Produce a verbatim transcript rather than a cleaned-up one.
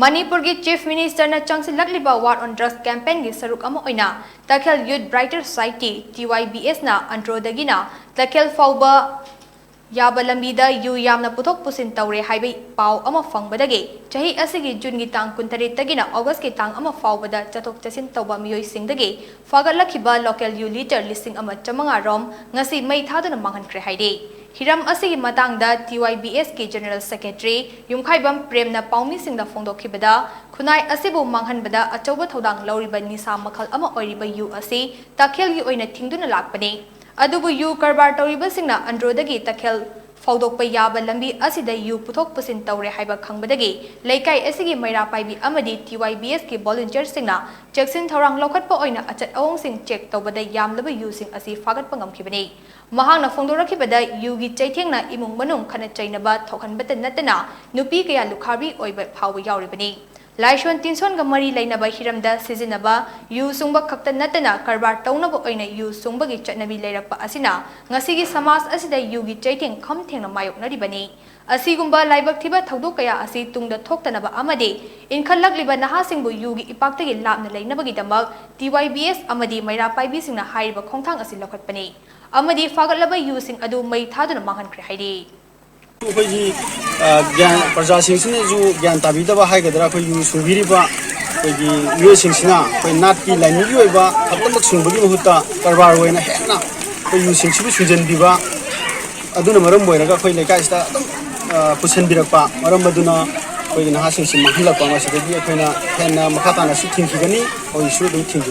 ꯃꯅꯤꯄꯨꯔꯒꯤ Chief Ministerꯅ ꯆꯪꯁꯤꯜꯂꯛꯂꯤꯕ War on Drugs campaignꯒꯤ ꯁꯔꯨꯛ ꯑꯃ ꯑꯣꯏꯅ ꯇꯈꯦꯜ Youth Brighter Society, T Y B Sꯅ ꯑꯟꯗ꯭ꯔꯣꯗꯒꯤꯅ ꯇꯈꯦꯜ ꯐꯥꯎꯕ ꯌꯥꯕ ꯂꯝꯕꯤꯗ ꯌꯨ ꯌꯥꯝꯅ ꯄꯨꯊꯣꯛ ꯄꯨꯁꯤꯟ ꯇꯧꯔꯦ ꯍꯥꯏꯕ ꯄꯥꯎ ꯑꯃ ꯐꯪꯕꯗꯒꯤ ꯆꯍꯤ ꯑꯁꯤꯒꯤ ꯖꯨꯟꯒꯤ ꯇꯥꯡ ꯀꯨꯟꯇꯔꯦꯠꯇꯒꯤꯅ ꯑꯣꯒꯁꯀꯤ ꯇꯥꯡ ꯑꯃ ꯐꯥꯎꯕꯗ ꯆꯠꯊꯣꯛ ꯆꯠꯁꯤꯟ ꯇꯧꯕ ꯃꯤꯑꯣꯏꯁꯤꯡꯗꯒꯤ ꯐꯥꯒꯠꯂꯛꯈꯤꯕ local ꯌꯨ litre ꯂꯤꯁꯤꯡ ꯑꯃ ꯆꯥꯃꯉꯥ ꯔꯣꯝ ꯉꯁꯤ ꯃꯩ ꯊꯥꯗꯨꯅ ꯃꯥꯡꯍꯟꯈ꯭ꯔꯦ ꯍꯥꯏꯔꯤ꯫ ꯍꯤꯔꯝ ꯑꯁꯤꯒꯤ ꯃꯇꯥꯡꯗ T Y B Sꯀꯤ General Secretary ꯌꯨꯝꯈꯥꯏꯕꯝ ꯄ꯭ꯔꯦꯝꯅ ꯄꯥꯎꯃꯤꯁꯤꯡꯗ ꯐꯣꯡꯗꯣꯛꯈꯤꯕꯗ, ꯈꯨꯟꯅꯥꯏ ꯑꯁꯤꯕꯨ ꯃꯥꯡꯍꯟꯕꯗ ꯑꯆꯧꯕ ꯊꯧꯗꯥꯡ ꯂꯧꯔꯤꯕ ꯅꯤꯁꯥ ꯃꯈꯜ ꯑꯃ ꯑꯣꯏꯔꯤꯕ ꯌꯨ ꯑꯁꯤ ꯇꯈꯦꯜꯒꯤ ꯑꯣꯏꯅ ꯊꯤꯡꯗꯨꯅ ꯂꯥꯛꯄꯅꯤ꯫ ꯑꯗꯨꯕꯨ ꯌꯨ ꯀꯔꯕꯥꯔ ꯇꯧꯔꯤꯕꯁꯤꯡꯅ ꯑꯟꯗ꯭ꯔꯣꯗꯒꯤ ꯇꯈꯦꯜ ꯐꯥꯎꯗꯣꯛꯄ ꯌꯥꯕ ꯂꯝꯕꯤ ꯑꯁꯤꯗ ꯌꯨ ꯄꯨꯊꯣꯛ ꯄꯨꯁꯤꯟ ꯇꯧꯔꯦ ꯍꯥꯏꯕ ꯈꯪꯕꯗꯒꯤ ꯂꯩꯀꯥꯏ ꯑꯁꯤꯒꯤ ꯃꯩꯔꯥ ꯄꯥꯏꯕꯤ ꯑꯃꯗꯤ T Y B Sꯀꯤ volunteerꯁꯤꯡꯅ ꯆꯦꯛꯁꯤꯟ ꯊꯧꯔꯥꯡ ꯂꯧꯈꯠꯄ ꯑꯣꯏꯅ ꯑꯆꯠ ꯑꯋꯣꯡꯁꯤꯡ check ꯇꯧꯕꯗ ꯌꯥꯝꯂꯕ ꯌꯨꯁꯤꯡ ꯑꯁꯤ ꯐꯥꯒꯠꯄ ꯉꯝꯈꯤꯕꯅꯤ꯫ ꯃꯍꯥꯛꯅ ꯐꯣꯡꯗꯣꯔꯛꯈꯤꯕꯗ ꯌꯨꯒꯤ ꯆꯩꯊꯦꯡꯅ ꯏꯃꯨꯡ ꯃꯅꯨꯡ ꯈꯠꯅ ꯆꯩꯅꯕ ꯊꯣꯛꯍꯟꯕꯇ ꯅꯠꯇꯅ ꯅꯨꯄꯤ ꯀꯌꯥ ꯂꯨꯈꯥꯕꯤ ꯑꯣꯏꯕ ꯐꯥꯎꯕ ꯌꯥꯎꯔꯤꯕꯅꯤ꯫ ꯂꯥꯏꯁꯣꯟ ꯇꯤꯟꯁꯣꯟꯒ ꯃꯔꯤ ꯂꯩꯅꯕ ꯍꯤꯔꯝꯗ ꯁꯤꯖꯤꯟꯅꯕ ꯌꯨ ꯁꯨꯡꯕ ꯈꯛꯇ ꯅꯠꯇꯅ ꯀꯔꯕꯥꯔ ꯇꯧꯅꯕ ꯑꯣꯏꯅ ꯌꯨ ꯁꯨꯡꯕꯒꯤ ꯆꯠꯅꯕꯤ ꯂꯩꯔꯛꯄ ꯑꯁꯤꯅ ꯉꯁꯤꯒꯤ ꯁꯃꯥꯖ ꯑꯁꯤꯗ ꯌꯨꯒꯤ ꯆꯩꯊꯦꯡ ꯈꯝ ꯊꯦꯡꯅ ꯃꯥꯌꯣꯛꯅꯔꯤꯕꯅꯤ꯫ ꯑꯁꯤꯒꯨꯝꯕ ꯂꯥꯏꯕꯛ ꯊꯤꯕ ꯊꯧꯗꯣꯛ ꯀꯌꯥ ꯑꯁꯤ ꯇꯨꯡꯗ ꯊꯣꯛꯇꯅꯕ ꯑꯃꯗꯤ ꯏꯟꯈꯠꯂꯛꯂꯤꯕ ꯅꯍꯥꯁꯤꯡꯕꯨ ꯌꯨꯒꯤ ꯏꯄꯥꯛꯇꯒꯤ ꯂꯥꯞꯅ ꯂꯩꯅꯕꯒꯤꯗꯃꯛ T Y B S ꯑꯃꯗꯤ ꯃꯩꯔꯥ ꯄꯥꯏꯕꯤꯁꯤꯡꯅ ꯍꯥꯏꯔꯤꯕ ꯈꯣꯡꯊꯥꯡ ꯑꯁꯤ ꯂꯧꯈꯠꯄꯅꯤ ꯑꯃꯗꯤ ꯐꯥꯒꯠꯂꯕ ꯌꯨꯁꯤꯡ ꯑꯗꯨ ꯃꯩ ꯊꯥꯗꯨꯅ ꯃꯥꯡꯍꯟꯈ꯭ꯔꯦ ꯍꯥꯏꯔꯤ꯫ ꯑꯩꯈꯣꯏꯒꯤ, ꯑ, ꯒ꯭ꯌꯥꯟ, ꯄ꯭ꯔꯖꯥꯁꯤꯡꯁꯤꯅꯁꯨ ꯒ꯭ꯌꯥꯟ ꯇꯥꯕꯤꯗꯕ ꯍꯥꯏꯒꯗ꯭ꯔꯥ, ꯑꯩꯈꯣꯏ ꯌꯨ ꯁꯨꯡꯕꯤꯔꯤꯕ ꯑꯩꯈꯣꯏꯒꯤ ꯃꯤꯑꯣꯏꯁꯤꯡꯁꯤꯅ ꯑꯩꯈꯣꯏ ꯅꯥꯠꯀꯤ ꯂꯥꯏꯅꯤꯡꯒꯤ ꯑꯣꯏꯕ ꯈꯛꯇꯃꯛ ꯁꯨꯡꯕꯒꯤ ꯃꯍꯨꯠꯇ ꯀꯔꯕꯥꯔ ꯑꯣꯏꯅ ꯍꯦꯟꯅ ꯑꯩꯈꯣꯏ ꯌꯨꯁꯤꯡꯁꯤꯕꯨ ꯁꯨꯡꯖꯟꯕꯤꯕ, ꯑꯗꯨꯅ ꯃꯔꯝ ꯑꯣꯏꯔꯒ ꯑꯩꯈꯣꯏ ꯂꯩꯀꯥꯏꯁꯤꯗ ꯑꯗꯨꯝ, ꯑ, ꯄꯨꯁꯤꯟꯕꯤꯔꯛꯄ ꯃꯔꯝ ꯑꯗꯨꯅ ꯑꯩꯈꯣꯏꯒꯤ ꯅꯍꯥꯁꯤꯡꯁꯤ ꯃꯥꯡꯍꯜꯂꯛꯄ, ꯃꯁꯤꯗꯒꯤ ꯑꯩꯈꯣꯏꯅ ꯍꯦꯟꯅ ꯃꯈꯥ ꯇꯥꯅꯁꯨ ꯊꯤꯡꯈꯤꯒꯅꯤ, ꯍꯧꯖꯤꯛꯁꯨ ꯑꯗꯨꯝ ꯊꯤꯡꯈꯤ꯫